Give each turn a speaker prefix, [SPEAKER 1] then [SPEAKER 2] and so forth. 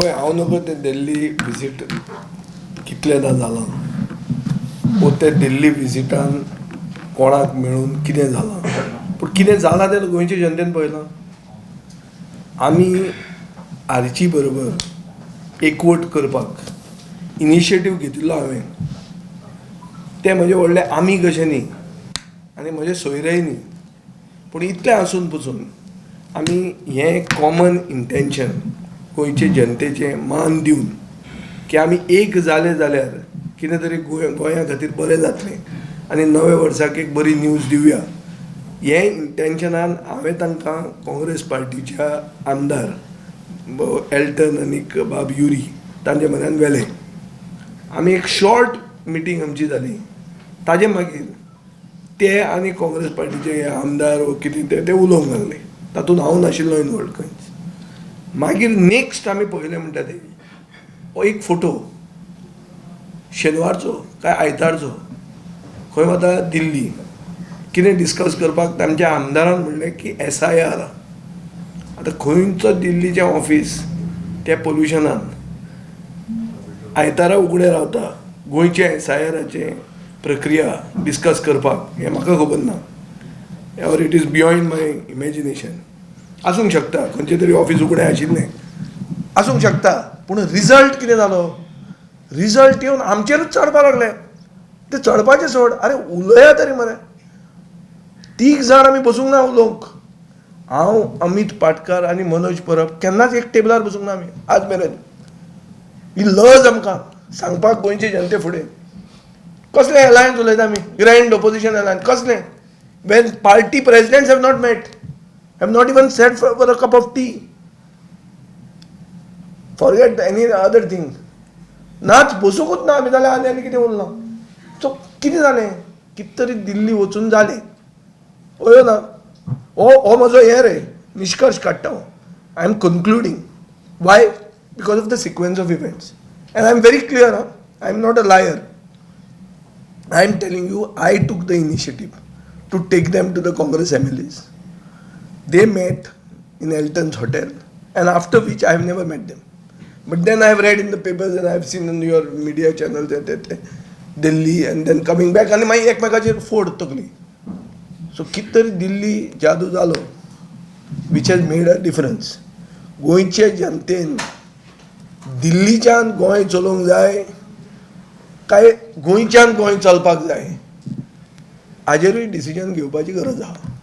[SPEAKER 1] पळय, हांव नको ते दिल्ली विजीट कितलेदां जालां वो ते दिल्ली विजिटान कोणाक मेळून कितें जालां, पूण कितें जालां तें गोंयचे जनतेन पळयलां. आमी आरची बरोबर एकवट करपाक इनिशिएटीव घेतिल्लो हांवें. ते म्हजे व्हडले आमी कशे न्ही आनी म्हजे सोयरेय न्ही, पूण इतलें आसून पसून आमी हें कॉमन इंटेंशन गोंयचे जनतेचें मान दिवन की आमी एक जाले जाल्यार कितें तरी गोंया खातीर बरें जातलें आनी नव्या वर्साक एक बरी न्यूज दिवया हें इंटेंशनान हांवें तांकां काँग्रेस पार्टीच्या आमदार एल्टन आनीक बाब युरी तांचे म्हऱ्यान व्हेले. आमी एक शॉर्ट मिटींग आमची जाली. ताजे मागीर ते आनी काँग्रेस पार्टीचे हे आमदार वो कितें ते ते उलोवंक लागले. तातूंत हांव नाशिल्लो इनवॉल्ड खंयच. मागीर नेक्स्ट आमी पळयलें म्हणटा ते हो एक फोटो शेनवारचो काय आयतारचो, खंय वता दिल्ली कितें डिस्कस करपाक. तांच्या आमदारान म्हणलें की एसआयआर. आतां खंयचो दिल्लीचें ऑफीस त्या पोल्युशनान आयतारा उगडें रावता गोंयच्या एसआयआराचें प्रक्रिया डिस्कस करपाक, हें म्हाका खबर ना or it is beyond my imagination. आसूंक शकता खंयचें तरी ऑफीस उगडें आशिल्लें आसूंक शकता, पूण रिजल्ट कितें जालो? रिजल्ट येवन आमचेरूच चडपाक लागले. ते चडपाचें सोड, आरे उलया तरी मरे. तीग जाण आमी बसूंक ना उलोवंक. हांव, अमीत पाटकार आनी मनोज परब केन्नाच एक टेबलार बसूंक ना आमी आज मेरेन. ही लज आमकां सांगपाक गोंयचे जनते फुडें. कसलें अलायन्स उलयता आमी? ग्रँड ओपोजिशन अलायन्स कसलें, when party presidents have not met, have not even sat for a cup of tea? Forget any other thing. नाच, बसूंकूच ना आमी जाल्यार आनी आनी कितें उरलां? सो कितें जालें? कितें तरी दिल्ली वचून जालें. हय ना, हो हो म्हजो हें रे निश्कर्श काडटा हांव. I am concluding. Why? Because of the sequence of events, and I am very clear. Ah, I am not a liar. I am telling you, I took the initiative to take them to the Congress MLAs. They met in Elton's hotel, and after which I have never met them. But then I have read in the papers and I have seen in your media channels that Delhi and then coming back आनी मागीर एकमेकाचेर फोड तकली. So कितें तरी दिल्ली जादू जालो which has made a difference. गोंयचे जनतेन दिल्लीच्यान गोंय चलोवंक जाय काय गोंयच्यान गोंय चलपाक जाय हाजेरूय डिसिजन घेवपाची गरज आहा.